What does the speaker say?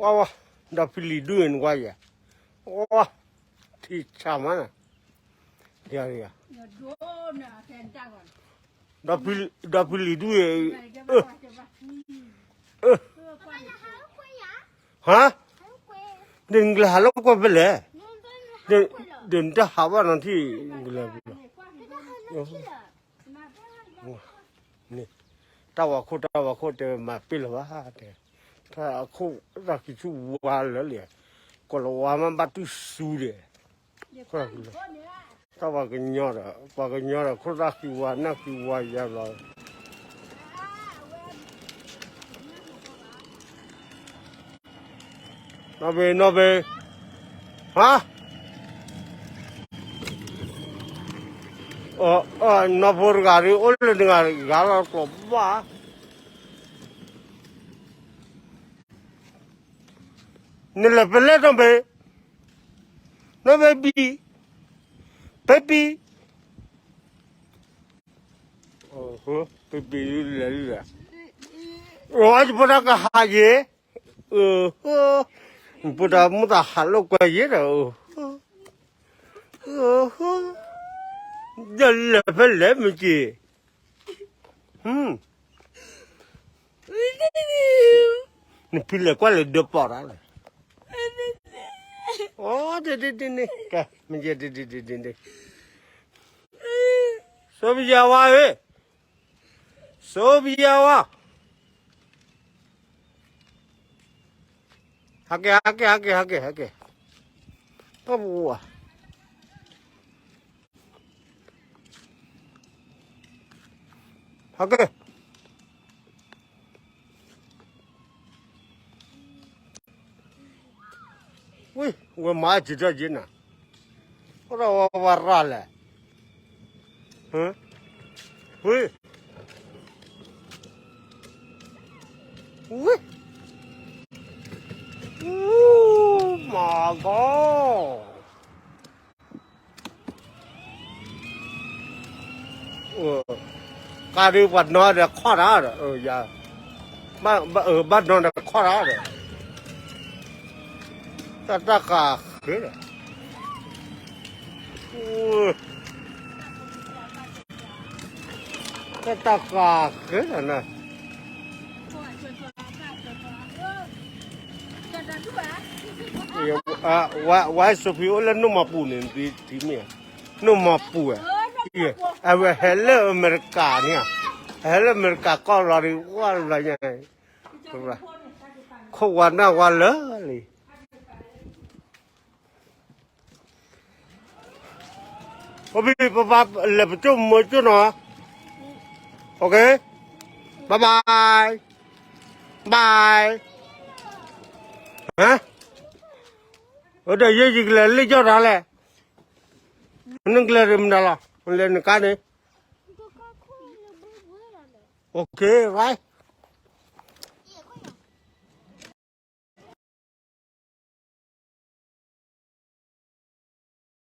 ဝါဝါ, ဒီးဖံလံၤဒုန့ၣ်ဝါယၤ, ဝါ, ထံဆၣ်မးနၤ, ယၤ, ဒီးဖံလံၤဒု, ဟါ, ဒ်နကလဲၤဟးလိာ်ကွဲဖဲလဲၣ်, ဒ်နတဟးဘၣ်နီၤထံၣ်, နကလဲၤ, န့ၣ်, တၢ်ဝၤခိၣ်တၢ်ဝၤခိၣ်တဲမၤပ့ၢ်လၢၤဘၣ်တဲ, တၢ်ခိၣ်, တၢ်ခံဆူၣ်ဝါလၢာ်လံ, ကီၢ်လၤဝါမ့ၢ်ဘၣ်တူၢ်စူၤဒီး, တၢ်ဝၤကညီဒီး ပှၤကညီဒီး ခိၣ်တၢ်ဃံဝါနၢ်ဃံဝါယါဘျီ, နီၢ်ဘ့နီၢ်ဘ့, ဟါ, နီၢ်ဖိတဂၤဒ်အိၣ်လၢနဂၤဂၤလီၤကျိးဘၣ်, နလဲၤဖဲလဲၣ်နီၢ်ဘ့, နီၢ်ဘ့ဘံ, ဘ့ဘံ, ဘ့ဘံလဲၤလံ, ယဖိတၢ်ကဟးယ့ၤ, ယဖိတၢ်မုၢ်တၢ်ဟးလိာ်ကွဲယ့ၤဒီး, ဒီးလဲၤဖဲလဲၣ်မ့ၢ်က့ၤ, နဖံလဲၤကွၢ်လၢဒၢးပီးတၢ်လဲၣ်, အိ ဒ်ဒ်ဒ်န့ၣ်, ကဲ, မ့ၢ်ယဲဒ်ဒ်ဒ်ဒ်ဒ်, စီၤပယၤဝါဧၢ, စီၤပယၤဝါ, ဟးက့ၤ ဟးက့ၤ ဟးက့ၤ ဟးက့ၤ ဟးက့ၤ, ပှၤ, ဟးက့ၤ, ဝံၤ ဝဲမၤစံးထီၣ်က့ၤနၤ, အိၣ်ဒီးဝဲဝဲရၣ်လဲၣ်, ဝံၤ, ဝံၤ, မၤကီၢ် ကါဒုးပှၤနီၢ်ဒီးခီၣ်တၢ်ဒီး, ဘၣ်နီၢ်ဒီးခီၣ်တၢ်ဒီး, တၢ်တၢ်ဃာ်ဃဲဒီး, တၢ်တၢ်ဃာ်ဃဲဒီးနၤ ဝဲစိဖံအိၣ်လၢနိၣ်မၤပူၤန့ၣ် ထံမ့ၢ်, နိၣ်မၤပူၤ, အဝဲဟဲလၢအမဲရကၤန့ၣ်, ဟဲလၢအမဲရကၤကီၢ်လီၤဒံး ဝါလီၤညါ, ခိၣ်ဝါနၢ်ဝါလၢာ်လံ အိၣ်ဘံၣ် ပဘၣ်လဲၤပကၠိၣ်မၢကၠိၣ်နီၤ, OK, bye bye, bye, ဟါ, အိၣ်ဒီးယဲယကလဲၤလၢယီၢ်တၢ်လဲၣ်, နကလဲၤမနုၤလီၤ, လဲၤနကါန့ၣ်, OK, bye.